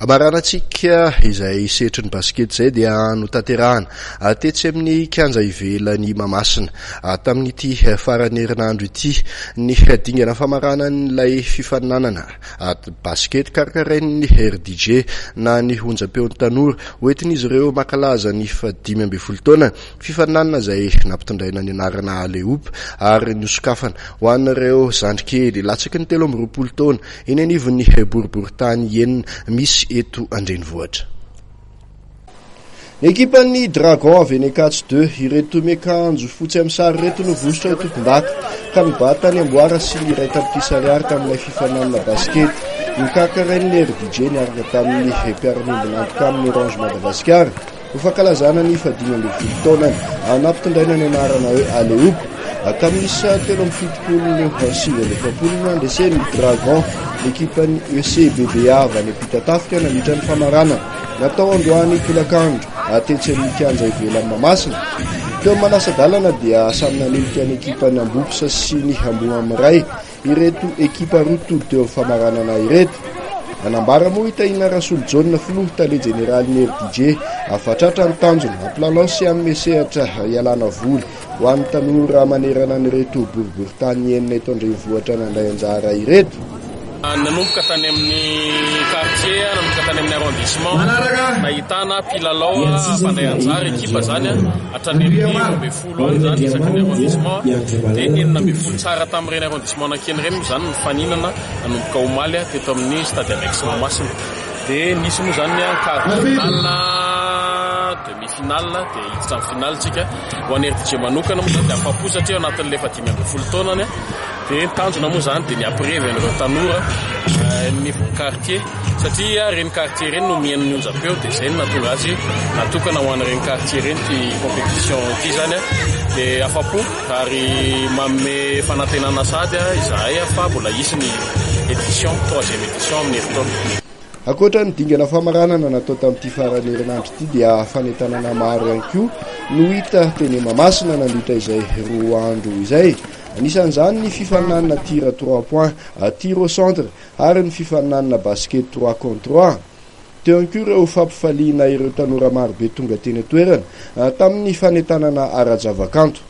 Hamaranantsika izay sehatry ny basikety izay dia notanterahana tetsy amin'ny kianja ivelan'i Mahamasina tamin'ity faran'ny herinandro ity ny dingana famaranan'ilay fifaninanana basikety karakarain'ny RDJ na ny onjam-peon'ny tanora hoentin'izy ireo mankalaza ny fahadimy ambin'ny folo taona. Fifaninanana izay nampitondraina ny anarana Alley-oop ary nosokafana ho an'ireo zandrikely latsaky ny 23 taona eny anivon'ny boriborintany enina misy eto an-drenivohitra. Ny ekipan'ny Dragon avy eny Ankatso 2, ireto miakanjo fotsy amin'ny sary ireto, no vosotra ho tompondaka ka nibata ny amboara sy ny 1 tapitrisa ariary tamin'ilay fifaninanana basikety nokarakarain'ny RDJ niaraka tamin'ny mpiara-miombon'antoka amin'ny Orange Madagasikara ho fankalazana ny fahadimy ambin'ny folo taonany, nampitondraina ny anarana hoe Alley-oop. Tamin'ny isa 73 no 49 no nandresen'ny Dragon ny ekipan'ny ECBBA avy any Ampitatafika nandritra ny famaranana natao androany tolakandro tetsy amin'ny kianja ivelan'ny Mahamasina. Teo amin'ny manasa-dalana dia samy nanilika ny ekipan'ny Amboposa sy ny Amboamiray ireto ekipa roa tody teo amin'ny famaranana ireto. Nanambara moa i Tahina Rasolojaona, filoha tale jeneralin'ny RDJ, fa tratra ny tanjona hampilalao sy hanome sehatra hialana voly ho an'ny tanora manerana an'ireto boriborintany enina eto an-drenivohitra nandray anjara ireto. Nanomboka tany amin'ny quartier, nanomboka tany amin'ny arrondissement, nahitana mpilalao mpandray anjara ekipa zany hatrany amin'ny 12 any zany isaky ny arrondissement, dia 16 tsara tamin'ireny arrondissement nankeny ireny moa zany nifaninana nanomboka omaly teto amin'ny stade annexe Mahamasina. Dia nisy moa zany quart de finale, demi finale, dia hiditra amin'ny finale tsika. Ho an'ny RDJ manokana moa zany dia afa-po satria ao anatin'le efa 15 taonany, dia ny tanjona moa zany dia ny hampirevy an'ireo tanora nivon'ny quartier, satria ireny quartier ireny no mihaino ny onjam-peo, dia izay no nahatonga azy natokana ho an'ireny quartier ireny ty compétition ity zany. Dia afa-po ary manome fanantenana sady izahay fa mbola hisy ny édition, troisième édition, amin'ny herintaona. Ankoatra ny dingana famaranana natao tamin'ity faran'ny herinandro ity dia fanentanana maro ihany koa no hita teny Mahamasina nandritra izay 2 andro izay. Anisan'izany ny fifaninanana tir à trois points, tir au centre ary ny fifaninanana basket trois contre trois. Teo ihany koa ireo fampifaliana ireo tanora marobe tonga teny an-toerana tamin'ny fanentanana ara-javakanto.